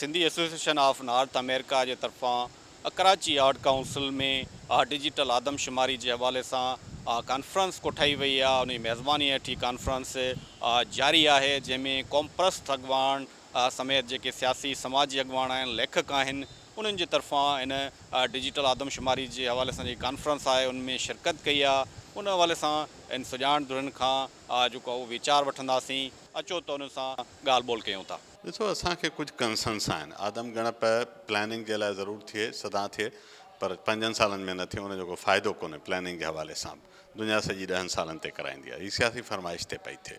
Sindhi association of North America جي طرفان Karachi art council ۾ digital آدمشماري جي حوالي سان ڪانفرنس ڪوٺائي وئي آهي ان جي ميزباني هيٺ هي ڪانفرنس جاري آهي جنهن ۾ قومپرست اڳواڻ سميت جيڪي سياسي سماجي اڳواڻ آهن ليکڪ آهن انهن جي طرفان ان ڊجيٽل آدمشماري جي حوالي سان جيڪي ڪانفرنس آهي ان ۾ شرڪت ڪئي آهي ان حوالي سان ان سڄاڻ ڌرين کان جيڪو اهو ويچار وٺنداسين اچو ته انهن سان ڳالهه ٻولهه ڪيون ٿا. ڏسو اسان کي ڪجهه ڪنسرنس آهن آدم ڳڻپ پلاننگ جي لاء ضرور ٿئي سدا ٿئي پر پنجن سالن ۾ نه ٿئي ان جو ڪو فائدو ڪونهي پلاننگ جي حوالي سان به دنيا سڄي ڏهن سالن تي ڪرائيندي آهي هي سياسي فرمائش تي پئي ٿئي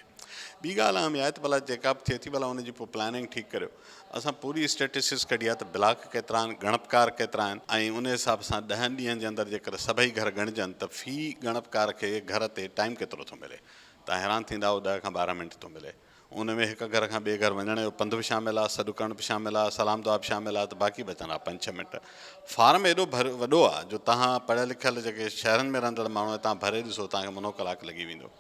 ٻي ڳالهه اهم اها آهي ته ڀلا جيڪا به ٿئي ٿي ڀلا ان جي پوء پلاننگ ٺيڪ ڪريو اسان پوري اسٽيٽسٽڪس ڪڍي آهي ته بلاڪ ڪيترا آهن ڳڻپڪار ڪيترا آهن ۽ ان حساب سان ڏهن ڏينهن جي اندر جيڪر سڀئي گهر ڳڻجن ته في ڳڻپڪار کي گهر تي ٽائيم ڪيترو ٿو ملي تان حيران ٿيندا اهو ڏهه کان ٻارهن منٽ ٿو ملي ان ۾ هڪ گهر کان ٻئي گهر وڃڻ جو پنڌ به شامل آ، سڏ ڪرڻ به شامل آ، سلام دعا به شامل آ ته باقي بچندا پنج ڇهه منٽ. فارم ايڏو ڀر وڏو آ جو توهان پڙهيل لکيل جيڪي شهرن ۾ رهندڙ ماڻهو آهن توهان ڀري ڏسو توهان کي منو ڪلاڪ لڳي ويندو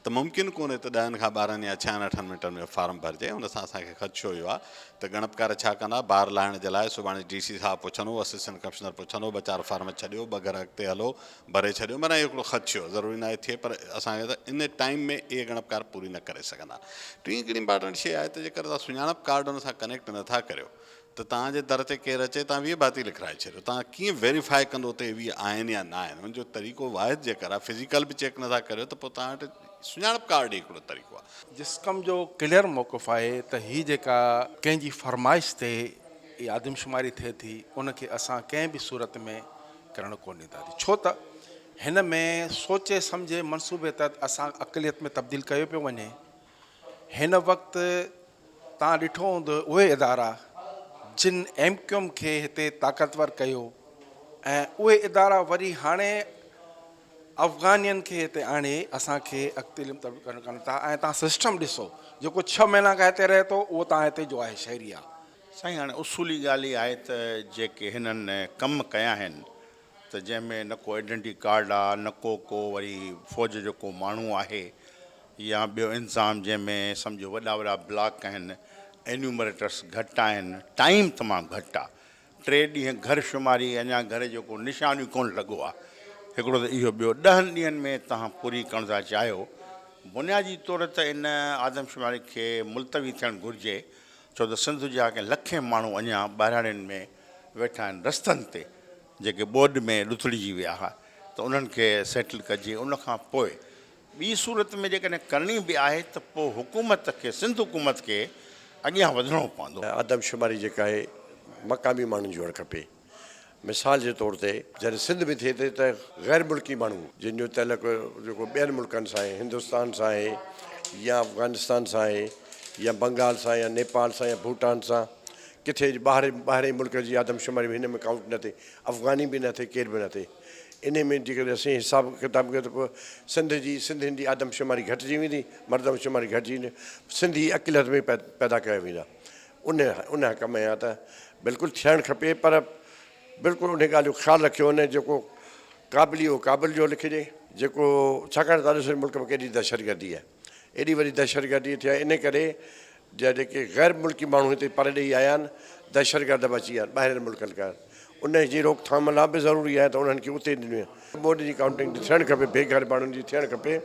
ته ممڪن ڪونهي ته ڏهن کان ٻارهن يا ڇهن اٺن منٽن ۾ فارم ڀرجي ان سان اسان کي خدشو اهو آ ته ڳڻپڪار ڇا ڪندا بار لاهڻ جي لاء سڀاڻي ڊي سي صاحب پڇندو اسسٽنٽ ڪمشنر پڇندو ٻه چار فارم ڇڏيو ٻه گهر اڳتي هلو ڀري ڇڏيو معنيٰ اهو هڪڙو خدشو آهي ضروري ناهي ٿئي پر اسان کي ته ان ٽائيم ۾ اهي ڳڻپ ڪار پوري نه ڪري سگهندا. ٽين هڪڙي امپارٽنٽ شيء آهي ته جيڪر توهان سڃاڻپ ڪارڊ ان سان ڪنيڪٽ نٿا ڪريو ته توهان جي در تي ڪير اچي توهان 20 ڀاتي لکرائي ڇڏيو توهان ڪيئن ويريفائي ڪندو ته اهي 20 آهن يا نه آهن ان جو طريقو واحد جيڪر آهي فزيڪل به چيڪ نٿا ڪريو ته پوء توهان وٽ سڃاڻپ ڪارڊ ئي هڪڙو طريقو آهي. جسقم جو ڪليئر موقف آهي ته هي جيڪا ڪنهن جي فرمائش تي هي آدمشماري ٿئي ٿي ان کي اسان ڪنهن به صورت ۾ ڪرڻ ڪونه ڏينداسين ڇو ته هن ۾ سوچي سمجهي منصوبي تحت اسان اقليت ۾ تبديل ڪيو پيو وڃي هن وقت تان ڏٺو هوندو اهي ادارا جن ايم ڪيو ايم کي هتي طاقتور ڪيو ۽ اهي ادارا وري هاڻي افغانين کي هتي آڻي اسان کي اقليت ۾ تبديل ڪرڻ ڪن ٿا ۽ تان سسٽم ڏسو جيڪو ڇهه مهينا کان هتي رهي ٿو اهو تان هتي جو آهي شهري آهي. سائين هاڻي اصولي ڳالهه اها آهي ته جيڪي هنن ڪم ڪيا آهن ته جنهن ۾ نه ڪو آئيڊنٽي ڪارڊ آ نه ڪو ڪو وري فوج جو ڪو ماڻهو آهي يا ٻيو انتظام جنهن ۾ سمجهو وڏا وڏا بلاڪ آهن اينيومريٽرس گهٽ آهن ٽائيم تمام گهٽ آ ٽي ڏينهن گهر شماري اڃا گهر جو ڪو نشان ئي ڪونه لڳو آ هڪڙو ته اهو ٻيو ڏهن ڏينهن ۾ توهان پوري ڪرڻ ٿا چاهيو بنيادي طور ته ان آدمشماري کي ملتوي ٿيڻ گهرجي ڇو ته سنڌ جا ڪي لکين ماڻهو اڃا ٻهراڙين ۾ ويٺا آهن رستن تي جيڪي ٻوڏ ۾ ڏتڙجي ويا ها ته انهن کي سيٽل ڪجي ان کان پوء ٻي صورت ۾ جيڪڏهن ڪرڻي به آهي ته پوء حڪومت کي سنڌ حڪومت کي اڳيان وڌڻو پوندو. آدمشماري جيڪا آهي مقامي ماڻهن جي هئڻ کپي. مثال جي طور تي جڏهن سنڌ ۾ ٿئي ٿي ته غير ملڪي ماڻهو جن جو تعلق جيڪو ٻين ملڪن سان آهي هندستان سان آهي يا افغانستان سان آهي يا بنگال سان يا نيپال سان يا ڀوٽان سان ڪٿي ٻاهر ٻاهرين ملڪ جي آدمشماري به هن ۾ ڪائونٽ نه ٿئي افغاني به نه ٿئي ڪير به نه ٿئي انهي ۾ جيڪڏهن اسين حساب ڪتاب ڪيون ته پوء سنڌ جي سنڌين جي آدمشماري گهٽجي ويندي مردم شماري گهٽجي ويندي سنڌي اقليت ۾ پيدا ڪيا ويندا ان ان حق ۾ آهيان ته بلڪل ٿيڻ کپي پر بلڪل ان ڳالهه جو خيال رکيو وڃي جيڪو قابلي اهو قابل جو لکجي جيڪو ڇاڪاڻ ته ڏسو ملڪ ۾ ڪيڏي دهشتگردي آهي ايڏي وڏي دهشتگردي ٿي آهي ان ڪري جا جيڪي غير ملڪي ماڻهو هتي پرڏيهي آيا آهن دهشتگرد به اچي ويا آهن ٻاهرين ملڪن کان ان جي روڪٿام لاء به ضروري آهي ته انهن کي اتي ڏنو وڃي. ٻوڏ جي ڪائونٽنگ ٿيڻ کپي بي گهر ماڻهن جي ٿيڻ کپي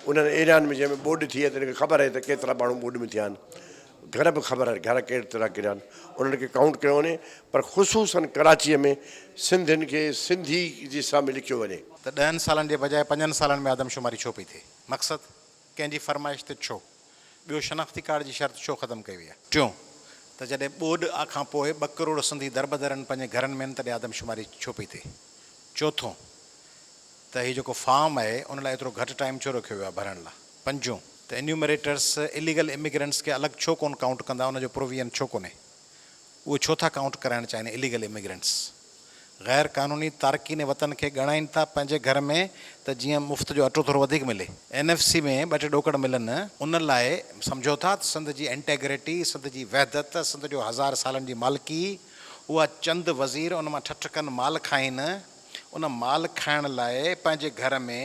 انهن ايريائن ۾ جنهن ۾ ٻوڏ ٿي آهي تن کي خبر آهي ته ڪيترا ماڻهو ٻوڏ ۾ ٿيا آهن گهر به خبر آهن گهر ڪيترا ڪريا آهن انهن کي ڪائونٽ ڪيو وڃي پر خصوصن ڪراچيء ۾ سنڌين کي سنڌي جي سامهون لکيو وڃي. ته ڏهن سالن جي بجاء پنجن سالن ۾ آدمشماري ڇو پئي ٿئي؟ مقصد؟ ڪنهن جي فرمائش تي ڇو؟ ٻيو شناختي ڪارڊ جي شرط ڇو ختم ڪئي وئي آهي؟ ٽيون ته جڏهن ٻوڏ کان پوء ٻه ڪروڙ سنڌي دربدر آهن پنهنجي گهرن ۾ آهن تڏهن آدمشماري ڇو پئي ٿئي؟ چوٿون ته هي جيڪو فارم آهي ان لاء ايترو گهٽ ٽائيم ڇو رکيو ويو آهي ڀرڻ لاء؟ پنجون ته انيومريٽرس اليگل اميگرنٽس کي الڳ ڇو ڪونه ڪائونٽ ڪندا ان جو پروويزن ڇو ڪونهي؟ اهي ڇو ٿا ڪائونٽ ڪرائڻ چاهين اليگل اميگرنٽس؟ غير قانوني تارڪين وطن کي ڳڻائين ٿا پنهنجي گهر ۾ ته جيئن مفت جو اٽو ٿورو وڌيڪ ملي. اين ايف سي ۾ ٻه ٽي ڏوڪڙ ملن ان لاء سمجهو ٿا ته سنڌ جي انٽيگريٽي، سنڌ جي وحدت، سنڌ جو هزار سالن جي مالڪي اها چند وزير ان مان ٺٺ ڪن مال کائين ان مال کائڻ لاء پنهنجي گهر ۾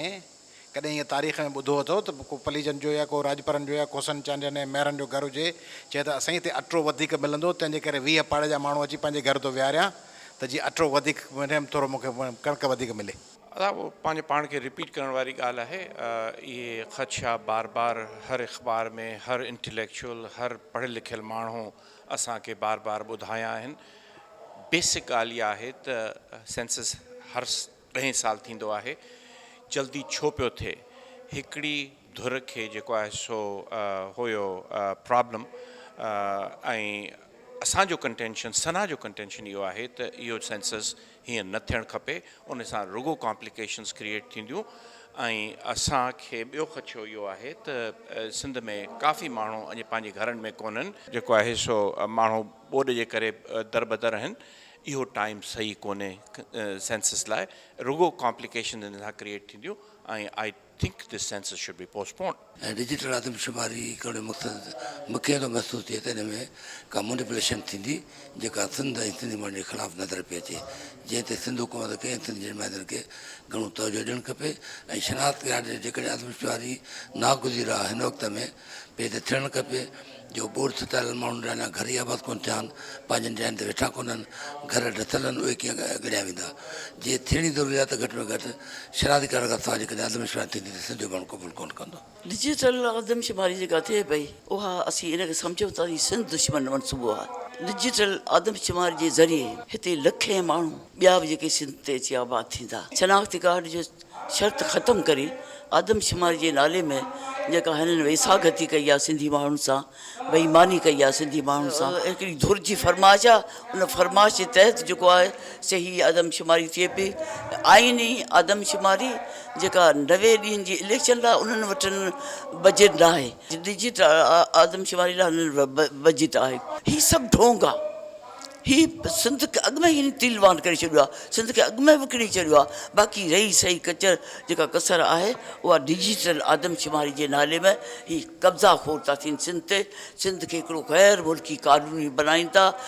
ڪڏهن ائين تاريخ ۾ ٻڌو اٿو ته ڪو پليجن جو يا ڪو راڄپرن جو يا کوسن چانڊين ۽ مهرن جو گهر هجي، چئي ته اسان هتي اٽو وڌيڪ ملندو، تنهن جي ڪري 20 پاڙي جا ماڻهو اچي پنهنجي گهر ٿو ويهاريان ته جيئن اٽو وڌيڪ مليم ٿورو مون کي ڪڻڪ وڌيڪ ملي. ادا اهو پنهنجي پاڻ کي رپيٽ ڪرڻ واري ڳالهه آهي. اهي خدشا بار بار هر اخبار ۾ هر انٽليڪچوئل هر پڙهيل لکيل ماڻهو اسان کي بار بار ٻڌايا آهن. بيسڪ ڳالهه اها آهي ته سينسس هر ڏهين سال ٿيندو آهي جلدي ڇو پيو ٿئي هڪڙي ڌر کي جيڪو آهي سو هيو پرابلم ۽ اسان جو ڪنٽينشن ثنا جو ڪنٽينشن اهو آهي ته اهو سينسس هيئن نه ٿيڻ کپي ان سان رڳو ڪامپليڪيشنس ڪريئيٽ ٿينديون ۽ اسان کي ٻيو خدشو اهو آهي ته سنڌ ۾ ڪافي ماڻهو اڃا پنهنجي گهرن ۾ ڪونهن جيڪو آهي سو ماڻهو ٻوڏ جي ڪري دربدر آهن اهو ٽائيم صحيح ڪونهي سينسس لاء رڳو ڪامپليڪيشنز ان سان ڪريئيٽ ٿينديون ۽ I think this census should be postponed. ۽ Digital آدمشماري ڪرڻ جو مقصد مون کي ٿو محسوس ٿئي ته ان ۾ ڪا مونيپوليشن ٿيندي جيڪا سنڌ ۽ سنڌي ماڻهن جي خلاف نظر پئي اچي جنهن تي سنڌ حڪومت کي ۽ سنڌ جي نمائندن کي گهڻو توجهه ڏيڻ کپي ۽ شناخت ڪارڊ جي جيڪڏهن آدمشماري ناگزير آهي هن وقت ۾ پئي ته ٿيڻ کپي جو ٻوڏ ستايل ماڻهن جا اڃا گهر ئي آباد ڪونه ٿيا آهن، پنهنجين جاين تي ويٺا ڪونهن، گهر ڊٿل آهن، اهي ڪيئن ڳڻيا ويندا؟ جي ٿيڻي ضروري آهي ته گهٽ ۾ گهٽ شناختي ڪارڊ کان سواء جيڪڏهن آدمشماري ٿيندي ته سنڌ جو ماڻهو قبول ڪونه ڪندو. ڊجيٽل آدمشماري جيڪا ٿئي پئي اها اسين ان کي سمجهون ٿا هي سنڌ دشمن منصوبو آهي. ڊجيٽل آدمشماري جي ذريعي هتي لکين ماڻهو ٻيا به جيڪي سنڌ تي اچي آباد ٿيندا. شناختي ڪارڊ جو شرط ختم ڪري آدمشماري جي نالي ۾ جيڪا هنن ويساگهتي ڪئي آهي سنڌي ماڻهن سان، بي ايماني ڪئي آهي سنڌي ماڻهن سان، هڪڙي ڌر جي فرمائش آهي، ان فرمائش جي تحت جيڪو آهي سي هي آدمشماري ٿئي پئي. آئيني آدمشماري جيڪا 90 ڏينهن جي اليڪشن لاء انهن وٽ بجيٽ ناهي، ڊجيٽل آدمشماري لاء هنن وٽ بجيٽ آهي. هي سڀ ڍونگ آهي. هي سنڌ کي اڳ ۾ ئي تيلوان ڪري ڇڏيو آهي، سنڌ کي اڳ ۾ وڪڻي ڇڏيو آهي، باقي رهي سهي ڪچر جيڪا ڪسر آهي اها ڊجيٽل آدمشماري جي نالي ۾ هي قبضا خور ٿا ٿين سنڌ تي، سنڌ کي هڪڙو غير ملڪي ڪالوني بنائين ٿا.